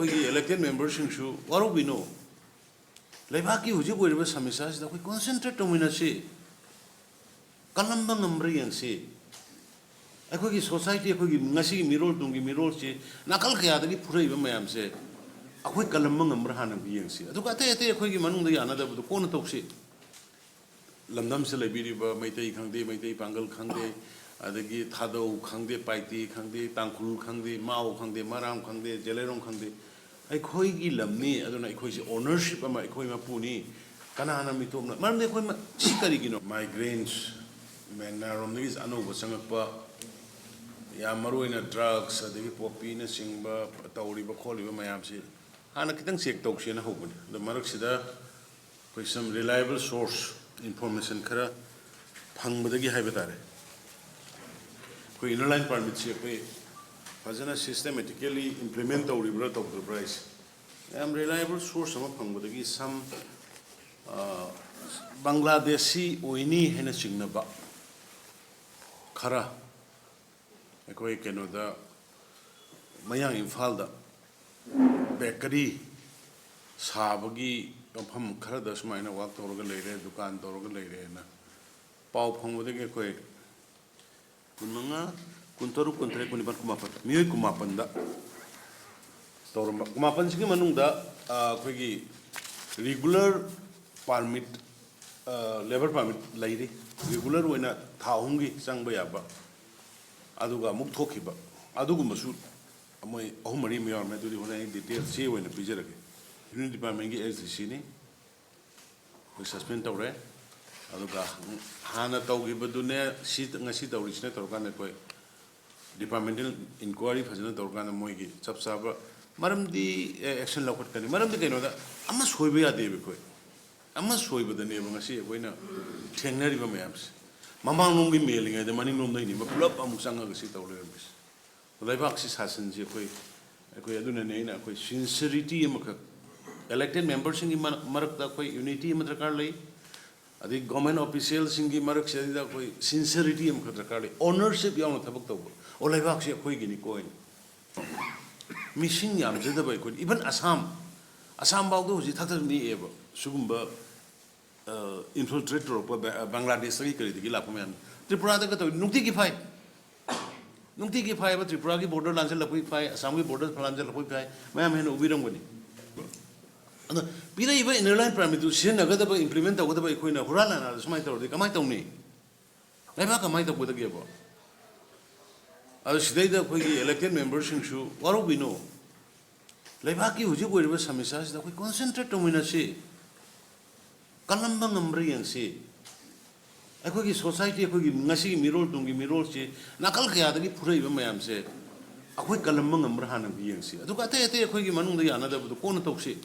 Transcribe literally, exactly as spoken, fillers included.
ꯑꯩꯈꯣꯏꯒꯤ elected memberꯁꯤꯡꯁꯨ ꯋꯥꯔꯧꯕꯤꯅꯨ꯫ ꯂꯩꯕꯥꯛꯀꯤ ꯍꯧꯖꯤꯛ ꯑꯣꯏꯔꯤꯕ ꯁꯃꯁ꯭ꯌꯥꯁꯤꯗ ꯑꯩꯈꯣꯏ concentrate ꯇꯧꯃꯤꯟꯅꯁꯤ, ꯀꯜꯂꯝꯕ ꯉꯝꯕ꯭ꯔꯥ ꯌꯦꯡꯁꯤ꯫ ꯑꯩꯈꯣꯏꯒꯤ society, ꯑꯩꯈꯣꯏꯒꯤ ꯉꯁꯤꯒꯤ ꯃꯤꯔꯣꯜ, ꯇꯨꯡꯒꯤ ꯃꯤꯔꯣꯜꯁꯤ ꯅꯥꯀꯜ ꯀꯌꯥꯗꯒꯤ ꯐꯨꯔꯛꯏꯕ ꯃꯌꯥꯝꯁꯦ ꯑꯩꯈꯣꯏ ꯀꯜꯂꯝꯕ ꯉꯝꯕ꯭ꯔꯥ ꯍꯥꯟꯅ ꯑꯃꯨꯛ ꯌꯦꯡꯁꯤ꯫ ꯑꯗꯨꯒ ꯑꯇꯩ ꯑꯇꯩ ꯑꯩꯈꯣꯏꯒꯤ ꯃꯅꯨꯡꯗ ꯌꯥꯅꯗꯕꯗꯨ ꯀꯣꯟꯅ ꯇꯧꯁꯤ꯫ ꯂꯝꯗꯝꯁꯤꯗ ꯂꯩꯕꯤꯔꯤꯕ ꯃꯩꯇꯩ ꯈꯪꯗꯦ, ꯃꯩꯇꯩ ꯄꯥꯡꯒꯜ ꯈꯪꯗꯦ, ꯑꯗꯒꯤ ꯊꯥꯗꯧ ꯈꯪꯗꯦ, ꯄꯥꯏꯇꯦ ꯈꯪꯗꯦ, ꯇꯥꯡꯈꯨꯜ ꯈꯪꯗꯦ, ꯃꯥꯎ ꯈꯪꯗꯦ, ꯃꯔꯥꯝ ꯈꯪꯗꯦ, ꯖꯦꯂꯩꯔꯣꯡ ꯈꯪꯗꯦ, ꯑꯩꯈꯣꯏꯒꯤ ꯂꯝꯅꯤ꯫ ꯑꯗꯨꯅ ꯑꯩꯈꯣꯏꯁꯦ ownership ꯑꯃ, ꯑꯩꯈꯣꯏ ꯃꯄꯨꯅꯤ꯫ ꯀꯅꯥꯅ ꯃꯤꯇꯣꯞꯅ? ꯃꯔꯝꯗꯤ ꯑꯩꯈꯣꯏ ꯃ-, ꯁꯤ ꯀꯔꯤꯒꯤꯅꯣ? Migrants, ꯃ꯭ꯌꯥꯟꯃꯥꯔꯔꯣꯝꯗꯒꯤ ꯑꯅꯧꯕ ꯆꯪꯉꯛꯄ, ꯌꯥꯝ ꯃꯔꯨ ꯑꯣꯏꯅ drugs, ꯑꯗꯒꯤ poppyꯅꯆꯤꯡꯕ ꯇꯧꯔꯤꯕ ꯈꯣꯠꯂꯤꯕ ꯃꯌꯥꯝꯁꯤ ꯍꯥꯟꯅ ꯈꯤꯇꯪ check ꯇꯧꯁꯦꯅ ꯍꯧꯕꯅꯤ꯫ ꯑꯗꯣ ꯃꯔꯛꯁꯤꯗ ꯑꯩꯈꯣꯏ some reliable source information ꯈꯔ ꯐꯪꯕꯗꯒꯤ ꯍꯥꯏꯕ ꯇꯥꯔꯦ꯫ ꯑꯩꯈꯣꯏ Inner Line Permitꯁꯤ ꯑꯩꯈꯣꯏ ꯐꯖꯅ systematically implement ꯇꯧꯔꯤꯕ꯭ꯔꯥ ꯇꯧꯗꯕ꯭ꯔꯥ ꯍꯥꯏꯁꯦ꯫ ꯌꯥꯝ reliable source ꯑꯃ ꯐꯪꯕꯗꯒꯤ some, ꯑ, ꯕꯪꯒ꯭ꯂꯥꯗꯦꯁꯤ ꯑꯣꯏꯅꯤ ꯍꯥꯏꯅ ꯆꯤꯡꯅꯕ ꯈꯔ ꯑꯩꯈꯣꯏ ꯀꯩꯅꯣꯗ, ꯃꯌꯥꯡ ꯏꯝꯐꯥꯜꯗ bakery ꯁꯥꯕꯒꯤ ꯃꯐꯝ ꯈꯔꯗ ꯁꯨꯃꯥꯏꯅ work ꯇꯧꯔꯒ ꯂꯩꯔꯦ, ꯗꯨꯀꯥꯟ ꯇꯧꯔꯒ ꯂꯩꯔꯦꯅ ꯄꯥꯎ ꯐꯪꯕꯗꯒꯤ ꯑꯩꯈꯣꯏ ꯀꯨꯟꯃꯉꯥ, ꯀꯨꯟꯇꯔꯨꯛ, ꯀꯨꯟꯇꯔꯦꯠ, ꯀꯨꯟꯅꯤꯄꯥꯟ, ꯀꯨꯟꯃꯥꯄꯟ, ꯃꯤꯑꯣꯏ ꯀꯨꯟꯃꯥꯄꯟꯗ ꯇꯧꯔꯝꯕ꯫ ꯀꯨꯟꯃꯥꯄꯟꯁꯤꯒꯤ ꯃꯅꯨꯡꯗ, ꯑ, ꯑꯩꯈꯣꯏꯒꯤ regular permit, ꯑ, labour permit ꯂꯩꯔꯤ, regular ꯑꯣꯏꯅ ꯊꯥ ꯑꯍꯨꯝꯒꯤ ꯆꯪꯕ ꯌꯥꯕ, ꯑꯗꯨꯒ ꯑꯃꯨꯛ ꯊꯣꯛꯈꯤꯕ ꯑꯗꯨꯒꯨꯝꯕꯁꯨ ꯃꯣꯏ ꯑꯍꯨꯝ ꯃꯔꯤ ꯑꯃ ꯌꯥꯎꯔꯝꯃꯦ꯫ ꯑꯗꯨꯗꯤ ꯍꯣꯔꯦꯟ ꯑꯩ detail ꯆꯦ ꯑꯣꯏꯅ ꯄꯤꯖꯔꯒꯦ꯫ Revenue Departmentꯀꯤ S D Cꯅꯤ꯫ ꯑꯩꯈꯣꯏ suspend ꯇꯧꯔꯦ꯫ ꯑꯗꯨꯒ ꯍꯥꯟꯅ ꯇꯧꯈꯤꯕꯗꯨꯅꯦ, ꯁꯤ ꯉꯁꯤ ꯇꯧꯔꯤꯁꯤꯅ ꯇꯧꯔꯀꯥꯟꯗ ꯑꯩꯈꯣꯏ departmental inquiry ꯐꯖꯅ ꯇꯧꯔꯀꯥꯟꯗ ꯃꯣꯏꯒꯤ ꯆꯞ ꯆꯥꯕ, ꯃꯔꯝꯗꯤ, ꯑꯦ, action ꯂꯧꯈꯠꯀꯅꯤ꯫ ꯃꯔꯝꯗꯤ ꯀꯩꯅꯣꯗ, ꯑꯃ ꯁꯣꯏꯕ ꯌꯥꯗꯦꯕ ꯑꯩꯈꯣꯏ꯫ ꯑꯃ ꯁꯣꯏꯕꯗꯅꯦꯕ ꯉꯁꯤ ꯑꯩꯈꯣꯏꯅ ꯊꯦꯡꯅꯔꯤꯕ ꯃꯌꯥꯝꯁꯦ꯫ ꯃꯃꯥꯡꯂꯣꯝꯒꯤ ꯃꯦꯜꯂꯤꯉꯩꯗ ꯃꯅꯤꯡꯂꯣꯝꯗꯒꯤꯅꯦꯕ ꯄꯨꯂꯞ ꯑꯃꯨꯛ ꯆꯪꯉꯒ ꯁꯤ ꯇꯧ ꯂꯩꯔꯝꯃꯤꯁꯦ꯫ ꯂꯩꯕꯥꯛꯁꯤ ꯁꯥꯁꯟꯁꯤ ꯑꯩꯈꯣꯏ, ꯑꯩꯈꯣꯏ ꯑꯗꯨꯅꯅꯦ ꯑꯩꯅ ꯑꯩꯈꯣꯏ sincerity ꯑꯃꯈꯛ, elected memberꯁꯤꯡꯒꯤ ꯃꯔ-, ꯃꯔꯛꯇ ꯑꯩꯈꯣꯏ unity ꯑꯃ ꯗꯔꯀꯥꯔ ꯂꯩ, ꯑꯗꯩ government officialꯁꯤꯡꯒꯤ ꯃꯔꯛꯁꯤꯗꯩꯗ ꯑꯩꯈꯣꯏ sincerity ꯑꯃꯈꯛ ꯗꯔꯀꯥꯔ ꯂꯩ, ownership ꯌꯥꯎꯅ ꯊꯕꯛ ꯇꯧꯕ꯫ ꯑꯣ, ꯂꯩꯕꯥꯛꯁꯤ ꯑꯩꯈꯣꯏꯒꯤꯅꯤꯀꯣ ꯍꯥꯏꯅ꯫ ꯃꯤꯁꯤꯡ ꯌꯥꯝꯖꯗꯕ ꯑꯩꯈꯣꯏ, even ꯑꯁꯥꯝ, ꯑꯁꯥꯝ ꯐꯥꯎꯗ ꯍꯧꯖꯤꯛ ꯊꯛ ꯊꯛ ꯅꯤꯛꯑꯦꯕ ꯁꯤꯒꯨꯝꯕ ꯏꯟꯐꯤꯜꯇ꯭ꯔꯦꯠ ꯇꯧꯔꯛꯄ ꯕ- ꯕꯪꯒ꯭ꯂꯥꯗꯦꯁꯇꯒꯤ ꯀꯔꯤꯗꯒꯤ ꯂꯥꯛꯄ ꯃꯌꯥꯝ꯫ ꯇ꯭ꯔꯤꯄꯨꯔꯥꯗꯒ ꯇꯧꯏ, ꯅꯨꯡꯇꯤꯒꯤ ꯐꯥꯏ꯫ ꯅꯨꯡꯇꯤꯒꯤ ꯐꯥꯏꯕ, ꯇ꯭ꯔꯤꯄꯨꯔꯥꯒꯤ ꯕꯣꯔꯗꯔ ꯂꯥꯟꯁꯤꯜꯂꯛꯄꯒꯤ ꯐꯥꯏ, ꯑꯁꯥꯝꯒꯤ ꯕꯣꯔꯗꯔ ꯂꯥꯟꯁꯤꯜꯂꯛꯄꯒꯤ ꯐꯥꯏ, ꯃꯌꯥꯝ ꯍꯦꯟꯅ ꯎꯕꯤꯔꯝꯒꯅꯤ꯫ ꯑꯗꯣ ꯄꯤꯔꯛꯏꯕ ꯏꯟꯅꯔ ꯂꯥꯏꯟ ꯄꯔꯃꯤꯠꯇꯨ ꯁꯤꯖꯤꯟꯅꯒꯗꯕ, ꯏꯝꯄ꯭ꯂꯤꯃꯦꯟ ꯇꯧꯒꯗꯕ ꯑꯩꯈꯣꯏꯅ ꯍꯨꯔꯥꯟ ꯂꯥꯟꯅꯗ ꯁꯨꯃꯥꯏꯅ ꯇꯧꯔꯗꯤ ꯀꯃꯥꯏꯅ ꯇꯧꯅꯤ? ꯂꯩꯕꯥꯛ ꯀꯃꯥꯏꯅ ꯇꯧꯒꯗꯒꯦꯕ? ꯑꯗꯣ ꯁꯤꯗꯩꯗ ꯑꯩꯈꯣꯏꯒꯤ ꯏꯂꯦꯛꯇꯦꯠ ꯃꯦꯝꯕꯔꯁꯤꯡꯁꯨ ꯋꯥꯔꯧꯕꯤꯅꯣ꯫ ꯂꯩꯕꯥꯛꯀꯤ ꯍꯧꯖꯤꯛ ꯑꯣꯏꯔꯤꯕ ꯁꯃꯁ꯭ꯌꯥꯁꯤꯗ ꯑꯩꯈꯣꯏ ꯀꯣꯟꯁꯦꯟꯇ꯭ꯔꯦꯠ ꯇꯧꯃꯤꯟꯅꯁꯤ, ꯀꯜꯂꯝꯕ ꯉꯝꯕ꯭ꯔꯥ ꯌꯦꯡꯁꯤ꯫ ꯑꯩꯈꯣꯏꯒꯤ ꯁꯣꯁꯥꯏꯇꯤ, ꯑꯩꯈꯣꯏꯒꯤ ꯉꯁꯤꯒꯤ ꯃꯤꯔꯣꯜ, ꯇꯨꯡꯒꯤ ꯃꯤꯔꯣꯜꯁꯤ ꯅꯥꯀꯜ ꯀꯌꯥꯗꯒꯤ ꯐꯨꯔꯛꯏꯕ ꯃꯌꯥꯝꯁꯦ ꯑꯩꯈꯣꯏ ꯀꯜꯂꯝꯕ ꯉꯝꯕ꯭ꯔꯥ ꯍꯥꯟꯅ ꯌꯦꯡꯁꯤ, ꯑꯗꯨꯒ ꯑꯇꯩ ꯑꯇꯩ ꯑꯩꯈꯣꯏꯒꯤ ꯃꯅꯨꯡꯗ ꯌꯥꯅꯗꯕꯗꯣ ꯀꯣꯟꯅ ꯇꯧꯁꯤ꯫